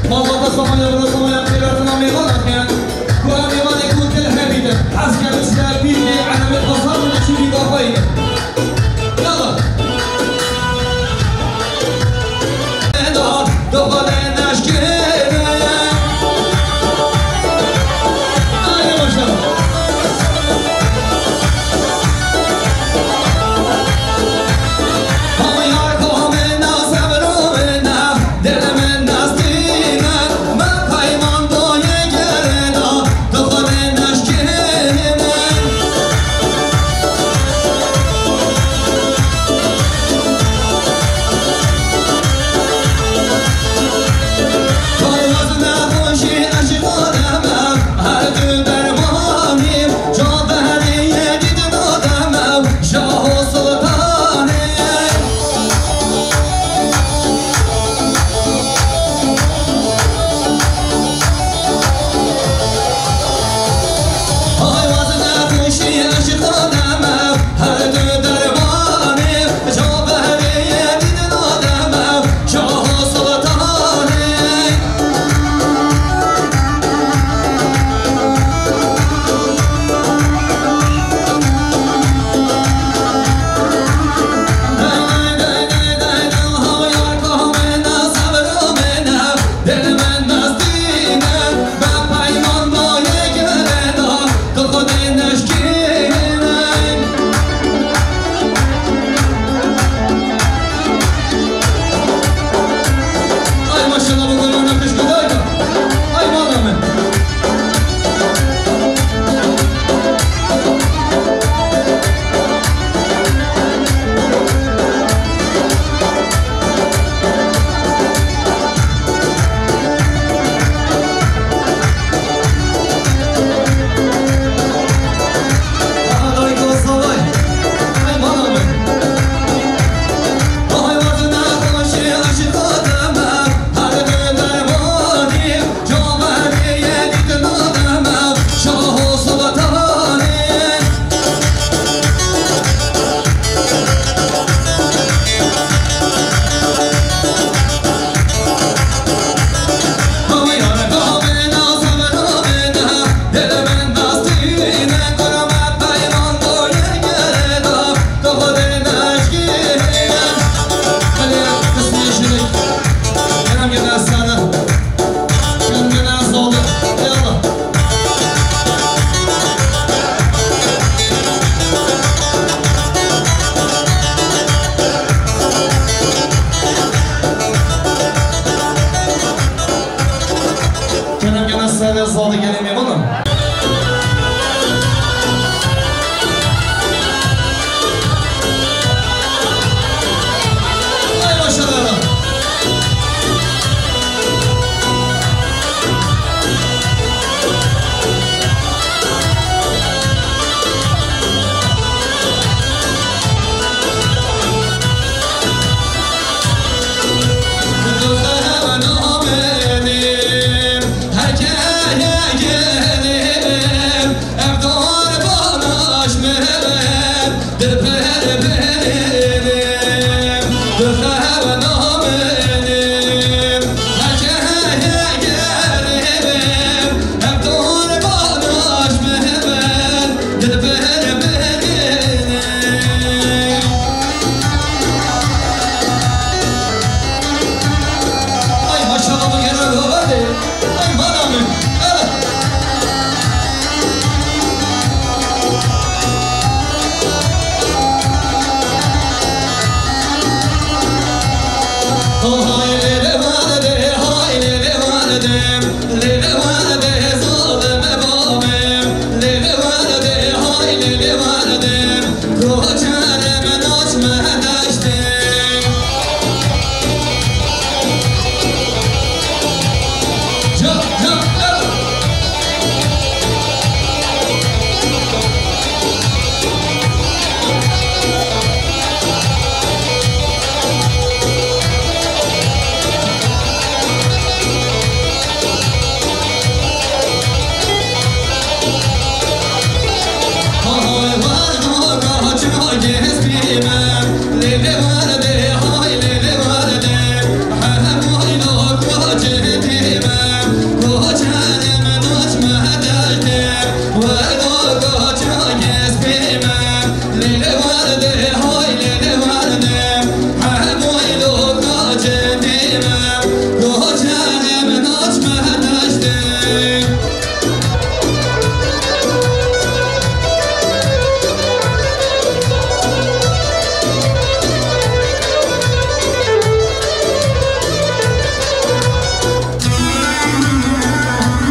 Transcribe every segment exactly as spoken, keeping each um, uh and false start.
Malbata Somaliya, Somaliya, Pêratina mêvan dikin. Ku em mêvanê ku dil hebîtin. Hez kevin ji pîrkê elemê xwesar û çîrî kafayî. Yala. Kerem gene serê zalî gelê mêvanan. Ay maşallah.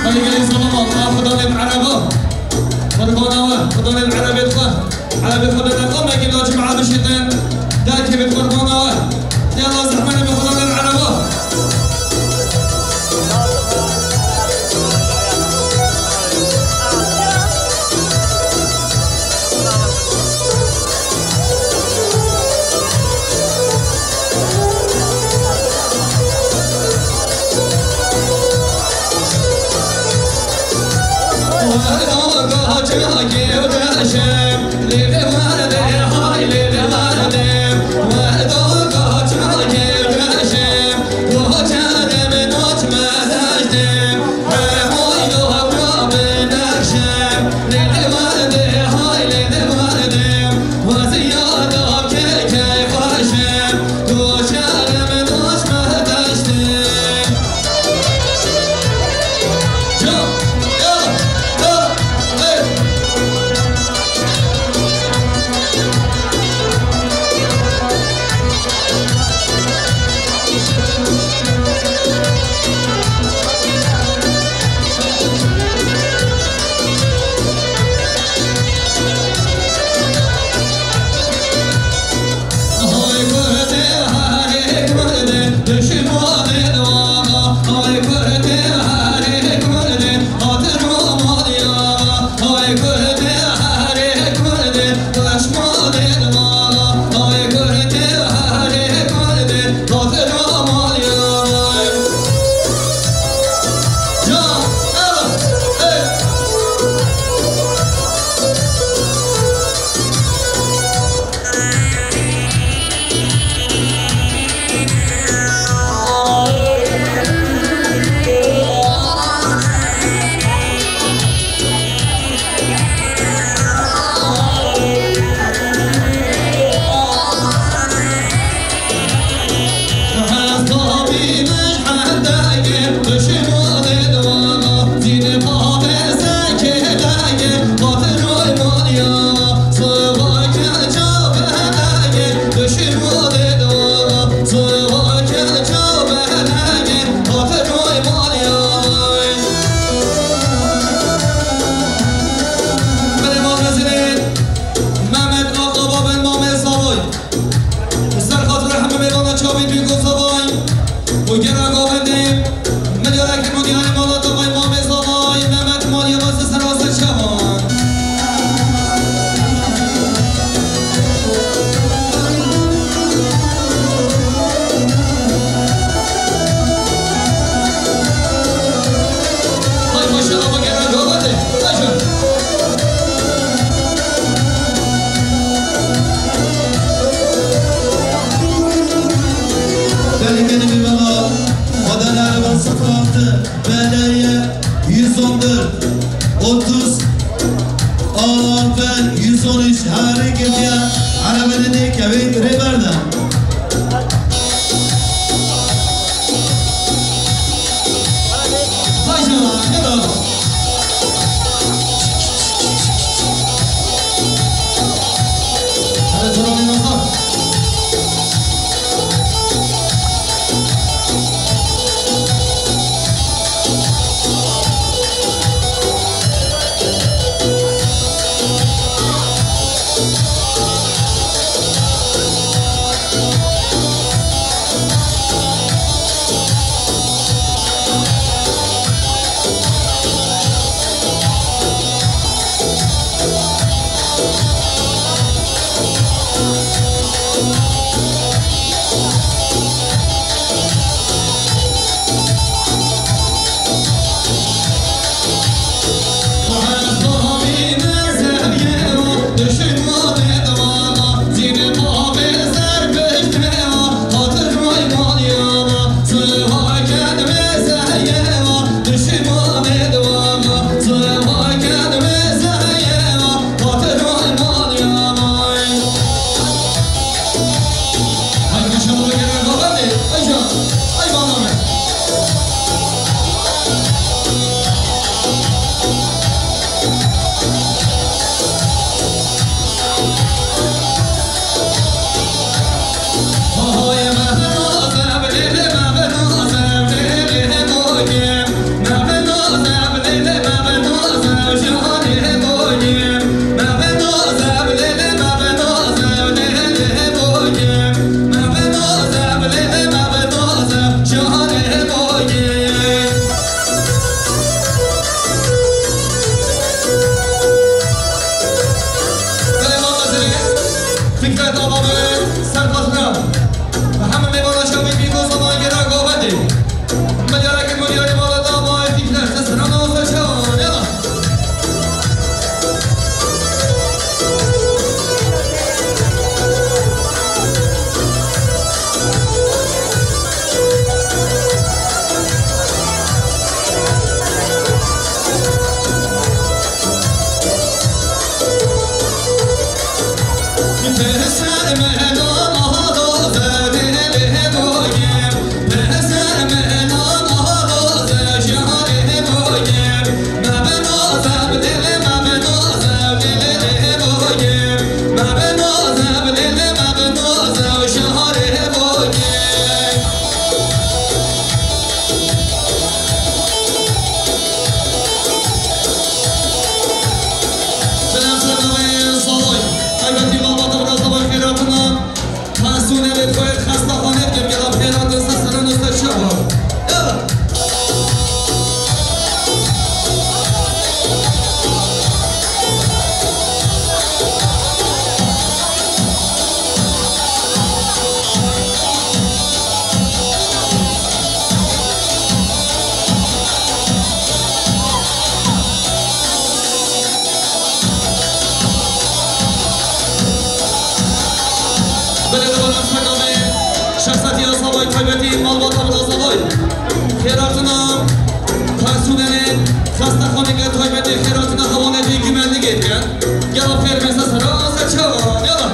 Hadi gelin, salama. Kapıdan hep araba. Kurbana ve kudan el arabet var. Arabet kudan el kama ki lacım abi şeytan. Derken bir kurbana var. Ya Allah zahmana bir kudan el araba. Mehmet Akbaba ben Mamê Savay. Ser xatir hemî mêvana çavê Bîrgo Savay û gera govendê, milyara kî û giyanê mala davay Mamê Savay, Mehmet Maliyê Vazî ser wasa çavan. Hay maşallah, bak gelen govendê. Hay canım. Değerli benim imama, Adana Araba sıfır altı, B L Y yüz on dört, otuz, A F yüz on üç, hareket ya, arabanın ne kevin reberda. Hay canım, gel oğlum. Şexsetiya Zavay taybetî, malbata bila Zavay. Xêratina personelê xestexaneke taybetê, xêratina hevalekî Gumenligê dikin. Gela xêr bê, ser sera, ser çava. Yala.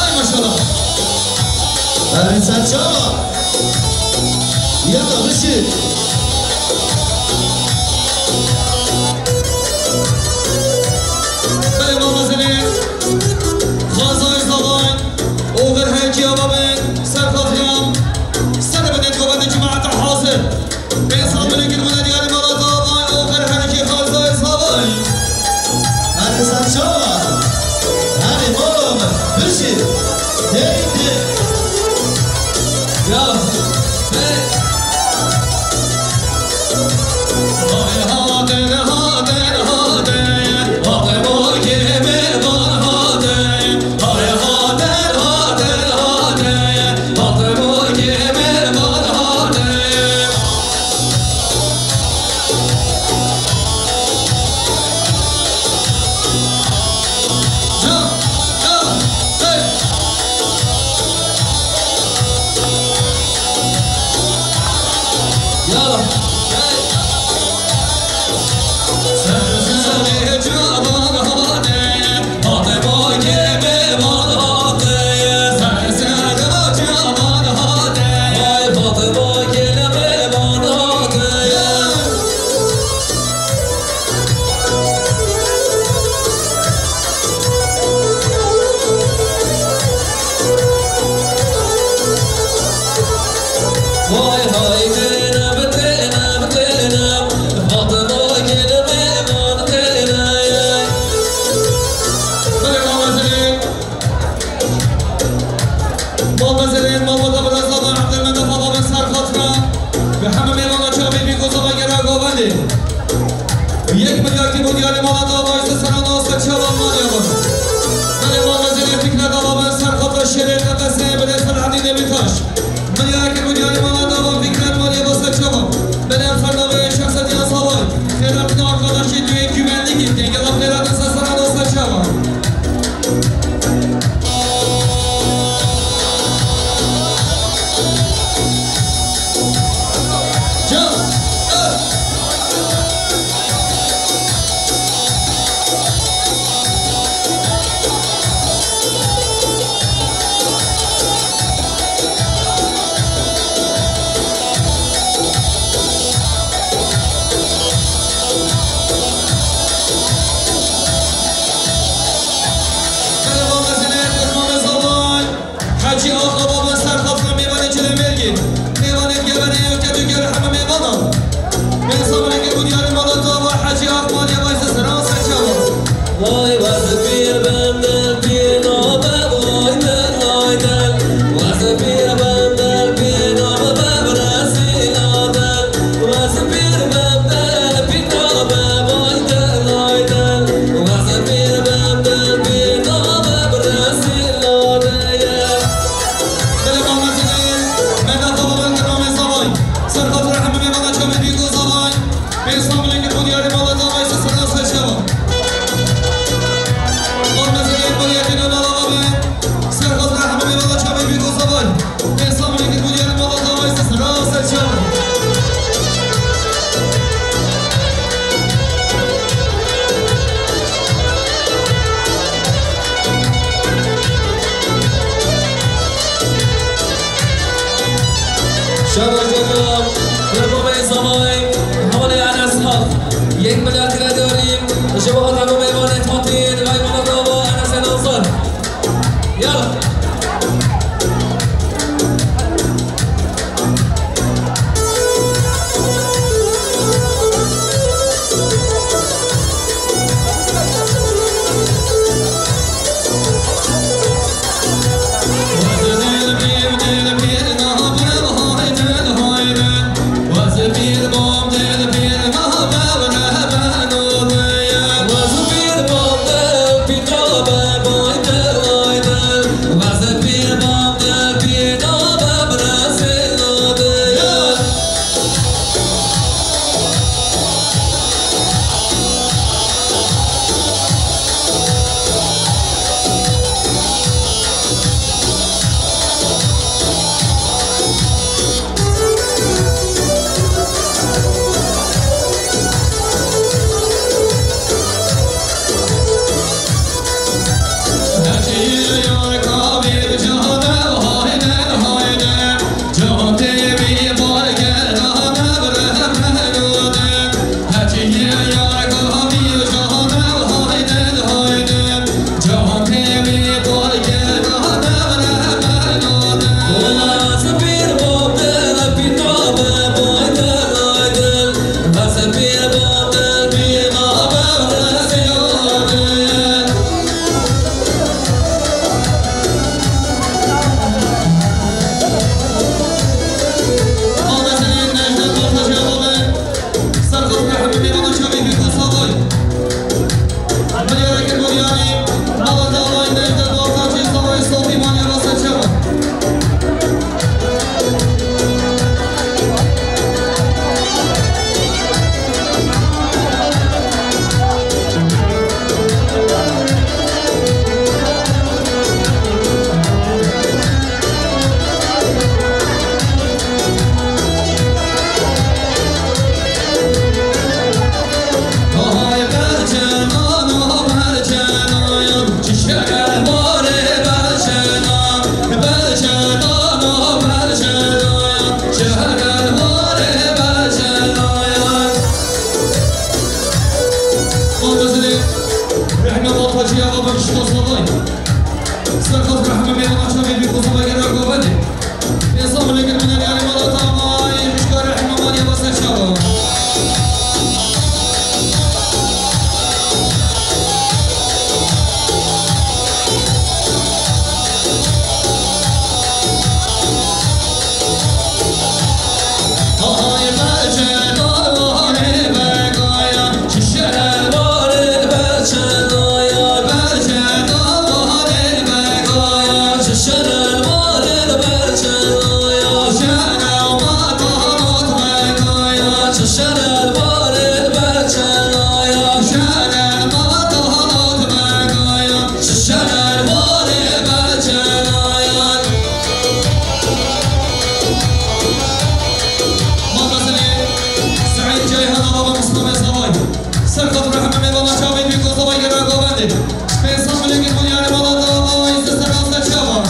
Ay maşallah. Erê ser çava. Yala bişî. Belê, mamezelê. Xalzayê Zavay. Oxir her kî ava bin. Ser xatirem. Ser bidin govendê cemaeta hazir. Pê sal binê girmine diyarê mala Zavay, oxir her kî Xalzayê Zavay. Hadi sen çava. Hadi oğlum, bişî. Hey, hey. Ya. Hey. Ay, hadi, hadi, hadi. Hadi, bu gibi bana hadi. Hadi, hadi, hadi, hadi. Hadi, bu gibi bana hadi. Vay hay, têne bi têne bi têne, Fatıma gelin mêvan têne. Belê, mamezelê. Mamezelê, malbata bila Zavay, Ebdulmedef ava bin ser xatirem. Bi hemî mêvana çavê bî ku Zavay gere govendê. Yek milyar kî bo diyarê mala Zavay, se serana, se çava maliya. Belê, mamezelê, Fikret ava bin ser xatira şêrê qefesê. Şaba Cemil, Qurbanê Zavayê, hevalê Enes Haq, yek milyar krediyorî, ji bo hata bo mêvanê Fatî, divay mana dava Enes Ensar. Yalla. Rehmet Alpacı ya baba, işte o sabay. Serhat Rahmi Meydan Açan ve bir kozuma gelen goveli. Esam lekin menen yani malata ama, Rişka Rahmi Maliye Basar Çaba. Maqasine Saîd Ceyhan, baba Mustafa Zavay. Serhat Rahmi Meydan Açan ve bir kozuma gelen goveli. Pênc sed milê Girmûnê Erê Mala Dava, Îzê Serasa Çava.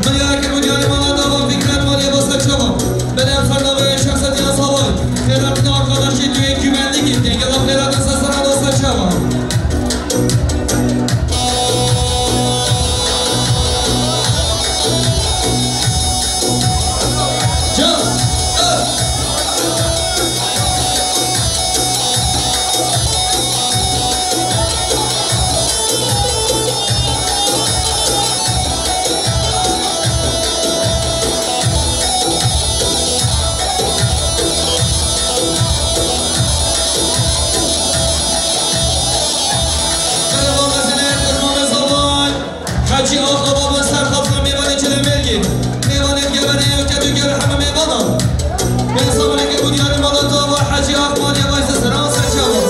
Milyara kir û diyarê mala dava Fikret Maliye basa çava. Belem sernavê şexsetiya savay. Fêratina arkadaşê duyê güvenlikê. Dengela fêratin seseran basa çava. Hecî Axa Baba ser xatirê mêvanê Çilemêrgê. Mêvanê geverê û kedûgere hemû mêvanan. Bê samanê ke û diyarê mala dava Hecî Axa Maliye vayse seran ser çava.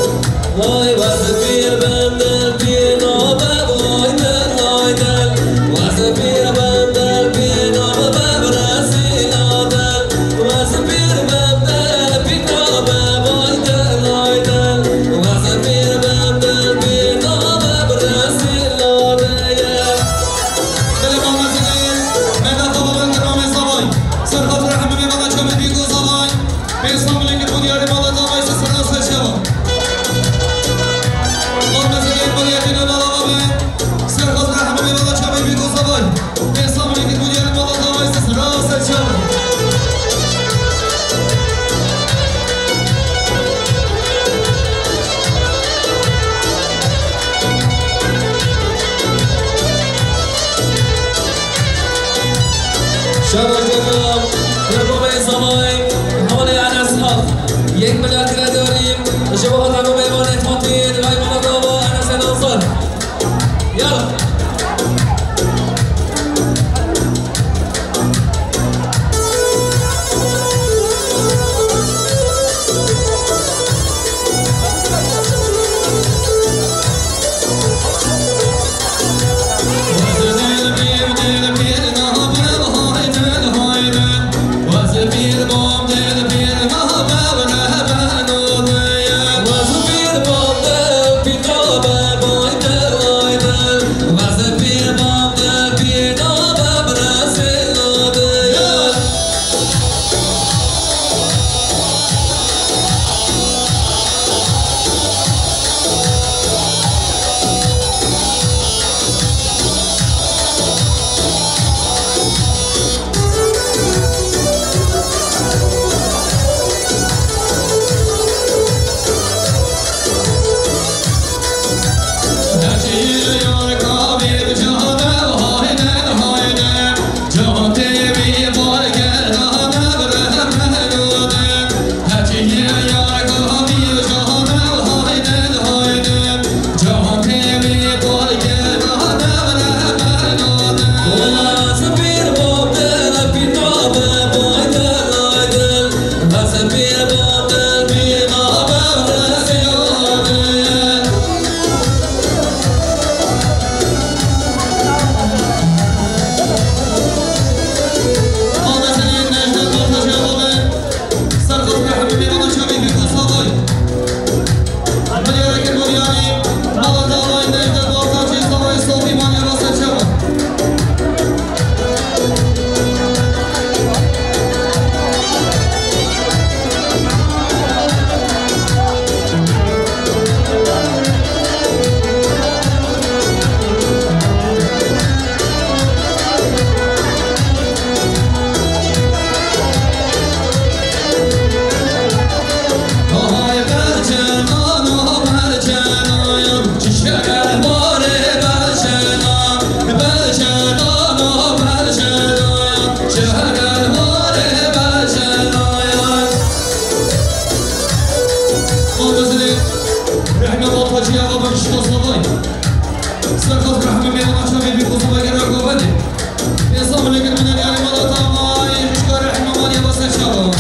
Vay wazir pîr bendel pîr nabe vay del vay del. Wazir pîr bendel pîr nabe bebresî nadel. Wazir pîr bendel pîr nabe vay del vay del. Wazir pîr bendel pîr nabe bebresî nadel. Belê mamezînê, merda xwe bibin, Ramê Zavay. Ser xatirê hemû mêvana çavê Bîk û Zavay. Pê Îstanbulê kir û diyarê mala Zavay se seran ser çava. Mamezînê, maliyetê ne nalava be. Ser xatirê hemû mêvana çavê Bîk û Zavay. Pê Îstanbulê kir û diyarê mala Zavay se seran ser çava. Şaba Şaba, Kurbanê Zavay, Hawanê Enes Haq. Yek milyar lira diyorîm, ji bo hata bo mêvanê Fatî, divay mala dava Enes Ensar. Yalla. Rehmet Alpaçî ya baba şifa savay. Serhat Rehmet Meydan Açan ve bir kozu bagara govende. Esam legir mine yani malata ama yekişka Rehmet Maliye basa çava.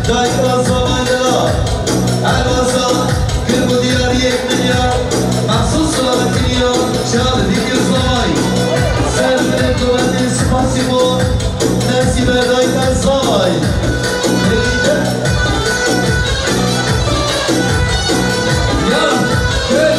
Dayika Zavay de la Elbasa kir ku diyariyek me ya mexsûs silavekiriya şa li vî kir Zavay. Ser binê tu bendê spasî bo. Nesîbe dayika Zavay. Ya, hey.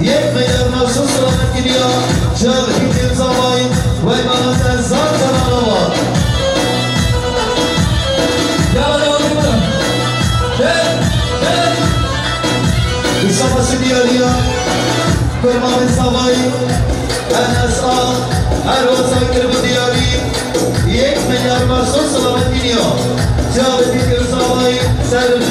Yek milyar mahsus selamet gidiyor. Çağ Hikmet Zavay ve Mahmut Ensar Kananova. Ya, ya, ya. Gel, gel. Mustafa Sidi Aliya. Kurmamê Zavay. N S A. Her wasa kirbi diyarî. Yek milyar mahsus selamet gidiyor. Çağ Hikmet Zavay. Ser